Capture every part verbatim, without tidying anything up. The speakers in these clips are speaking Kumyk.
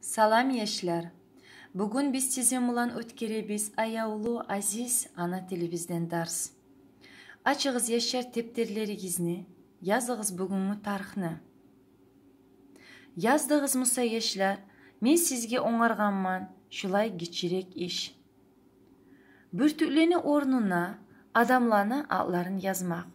Салам, яшлар! Бугюн биз сизин булан оьтгеребиз аявлу, азиз ана тилибизден дарс. Ачыгъыз, яшлар, тептерлеригизни, языгъыз бугюнгю тархны. Яздыгъыз буса, яшлар, мен сизге онгаргъанман шулай гиччирек иш. Бюртюклени орнуна адамланы атларын язмакъ.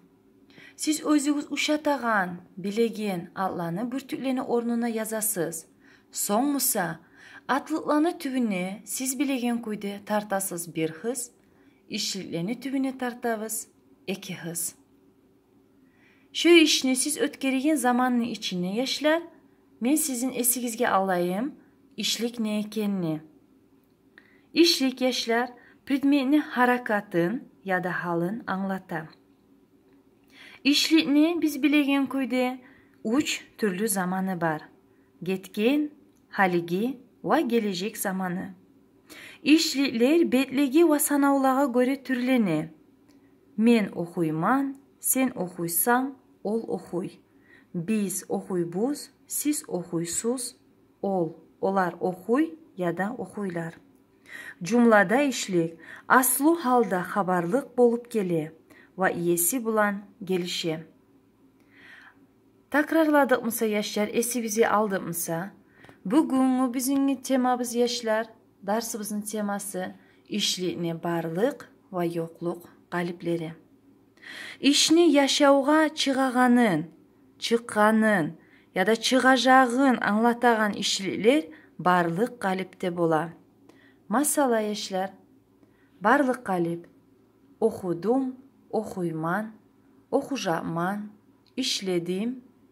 Сиз оьзюгюз ушатагъан, билеген атланы бюртюклени орнуна язасыз. Сонг буса атлыкъланы тюбюне сиз билеген кюйде тартасыз бир гьыз, ишликлени тюбюне тартабыз эки гьыз. Шо ишни сиз оьтгереген заманны ичинде, яшлар, мен сизин эсигизге алайым ишлик не экенни. Ишлик, яшлар, предметни гьаракатын яда гьалын англата. Ишликни биз билеген кюйде уьч тюрлю заманы бар: гетген, гьалиги ва гележек заманы. Ишликлер бетлеге ва санавлагъа гёре тюрлене. Мен охуйман, сен охуйсан, ол охуй. Биз охуйбуз, сиз охуйсуз, ол, олар охуй яда охуйлар. Жумлада ишлик аслу гьалда хабарлыкъ болуп геле ва иеси булан гелише. Такрарладыкъмы буса, яшлар, эсибизге алдыкъмы буса, бугюнгю бизин темабыз, яшлар, дарсыбызны темасы — ишликни барлыкъ ва ёкълукъ къалиплери. Ишни яшавгъа чыгъагъанын, чыкъгъанын яда чыгъажагъын англатагъан ишликлер барлыкъ къалипде бола. Масала, яшлар, барлыкъ къалип: охудум, охуйман, охужакъман, ишледим,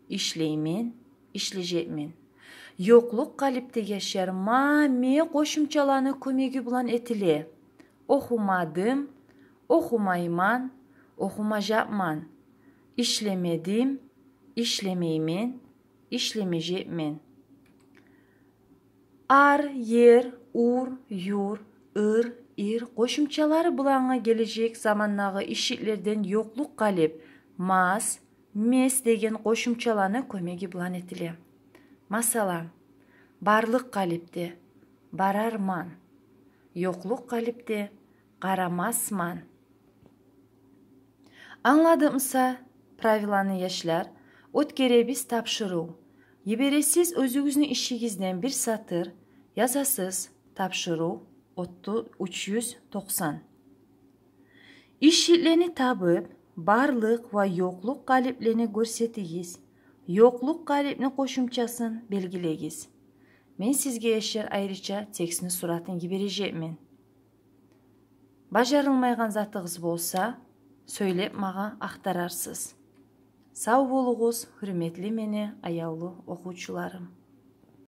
ишлеймен, ишлежекмен. Ёкълукъ къалипде, яшлар, ма, ме къошумчаланы кёмеги булан этиле: охумадым, охумайман, охумажакъман, ишлемедим, ишлемеймен, ишлемежекмен. Ар, ер, ур, юр, ыр, ир къошумчалары булангъы гележек замандагъы ишликлерден ёкълукъ къалип мас, мес деген къошумчаланы кёмеги булан этиле. Масала, барлыкъ къалипде: барарман. Ёкълукъ къалипде: къарамасман. Англадыкъмы буса правиланы, яшлар? Оьтгеребиз тапшырыв. Йибересиз оьзюгюзню ишигизден бир сатыр, язасыз: тапшырыв, отту-, уьч юз токъсан. Ишликлени табып, барлыкъ ва ёкълукъ къалиплени гёрсетигиз. Ёкълукъ къалипни къошумчасын белгилегиз. Мен сизге, яшлар, айрыча текстни суратын йибережекмен. Бажарылмайгъан затыгъыз болса, сёйлеп магъа ахтарарсыз. Сав болугъуз, гьюрметли мени аявлу охувчуларым.